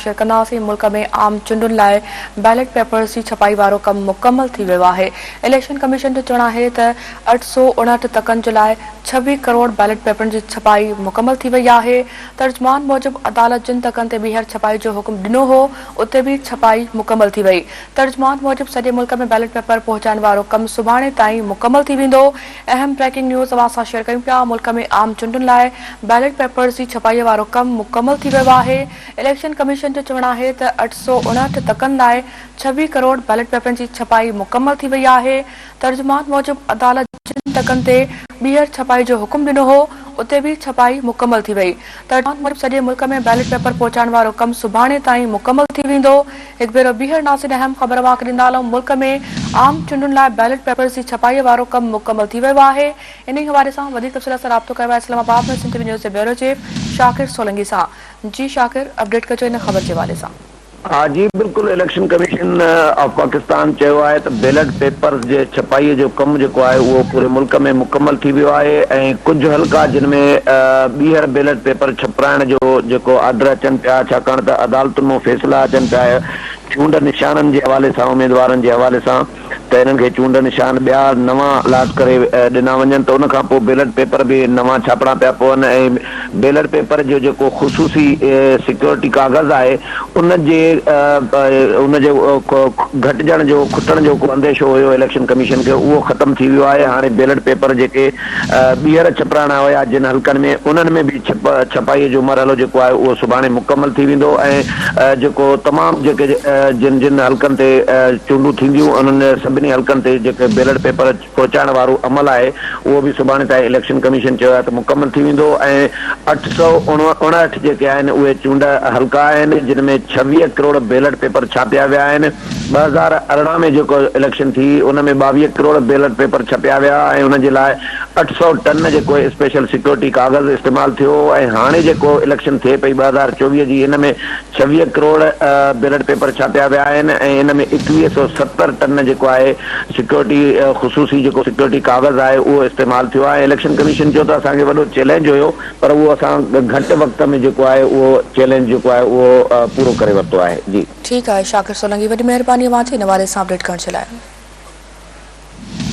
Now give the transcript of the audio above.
Share ڪنداسين. ملڪ ۾ عام چونڊن لاء بيلٽ پيپرز جي ڇپائي وارو ڪم مڪمل ٿي ويو آهي. اليڪشن ڪميشن جو چوڻ آهي ته 859 تڪن جي لاء 26 ڪروڙ بيلٽ پيپرن جي ڇپائي مڪمل ٿي وئي آهي. ترجمان موجب عدالت جن تڪن تي ٻيهر ڇپائي جو حڪم ڏنو هو اتي به ڇپائي مڪمل ٿي وئي. ترجمان موجب سڄي ملڪ ۾ بيلٽ پيپر پهچائڻ وارو ڪم سڀاڻي تائين مڪمل ٿي ويندو. اهم بريڪنگ نيوز اوهان سان شيئر ڪيون پيا ملڪ ۾ عام چونڊن لاء بيلٽ پيپرز جي ڇپائي وارو ڪم مڪمل ٿي ويو آهي. اليڪشن ڪميشن جو چوڻ آهي ته 859 تڪن لاء 26 ڪروڙ بيلٽ پيپرن جي ڇپائي مڪمل ٿي وئي آهي. ترجمان موجب عدالت جن تڪن تي ٻيهر ڇپائي جو حڪم ڏنو هو اتي به ڇپائي مڪمل ٿي وئي. ترجمان موجب سڄي ملڪ ۾ بيلٽ پيپر پهچائڻ وارو ڪم سڀاڻي تائين مڪمل ٿي ويندو. هڪ ڀيرو ٻيهر ناظرين اهم خبر اوهان کي ڏيندا هلون ملڪ ۾ عام چونڊن لاء بيلٽ پيپرز جي ڇپائي وارو ڪم مڪمل ٿي ويو آهي. انهي حوالي سان وڌيڪ تفصيل سان رابطو ڪيو آهي اسلام آباد ۾ سنڌ ٽي وي نيوز جي بيورو چيف شاڪر سولنگي سان. جي شاڪر اپڊيٽ ڪجو ان خبر جي حوالي سان. ها جي بلڪل اليڪشن ڪميشن آف پاڪستان چيو آهي ته بيلٽ پيپرز جي ڇپائي جو ڪم جيڪو آهي اهو پوري ملڪ ۾ مڪمل ٿي ويو آهي ۽ ڪجهه حلقا جن ۾ ٻيهر بيلٽ پيپر ڇپرائڻ جو جيڪو آرڊر اچن پيا ڇاڪاڻ ته عدالتن مون فيصلا اچن پيا چونڊ نشانن جي حوالي سان اميدوارن جي حوالي سان ته انهن کي چونڊ نشان ٻيا نوان الاٽ ڪري ڏنا وڃن ته ان کان پوء بيلٽ پيپر به نوان ڇاپڻا پيا پون ۽ بيلٽ پيپر جو جيڪو خصوصي سيڪيورٽي ڪاغذ آهي ان جي ان جي گهٽجڻ جو کٽڻ جو ڪو انديشو هيو اليڪشن ڪميشن کي اهو ختم ٿي ويو آهي هاڻي بيلٽ پيپر جيڪي ٻيهر ڇپرائڻا هيا جن حلقن ۾ انهن ۾ به ڇپ ڇپائي جو مرحلو جيڪو آهي اهو سڀاڻي مڪمل ٿي ويندو ۽ جيڪو تمام جيڪي جن جن حلقن تي چونڊون ٿينديون انهن سڀني حلقن تي جيڪي بيلٽ پيپر پهچائڻ وارو عمل آهي اهو به سڀاڻي تائين اليڪشن ڪميشن چيو آهي ته مڪمل ٿي ويندو ۽ 859 جيڪي آهن اهي چونڊ حلقا آهن جن ۾ 26 ڪروڙ بيلٽ پيپر ڇاپيا ويا آهن. 2018 ۾ جيڪو اليڪشن ٿي ان ۾ 22 ڪروڙ بيلٽ پيپر ڇپيا ويا ۽ ان جي لاء 800 ٽن جيڪو اسپيشل سيڪيورٽي ڪاغذ استعمال ٿيو ۽ هاڻي جيڪو اليڪشن ٿئي پئي 2024 جي ان ۾ 26 ڪروڙ بيلٽ پيپر ڇاپيا ويا آهن ۽ ان ۾ 2170 ٽن جيڪو آهي سيڪيورٽي خصوصي جيڪو سيڪيورٽي ڪاغذ آهي اهو استعمال ٿيو آهي اليڪشن ڪميشن چيو ته اسان کي وڏو چئلينج هيو پر اهو اسان گهٽ وقت ۾ جيڪو آهي اهو چئلينج جيڪو آهي اهو پورو ڪري ورتو آهي جي. ٺيڪ آهي شاڪر سولنگي وڏي مهرباني اوهان جي ان حوالي سان اپڊيٽ ڪرڻ جي لاء.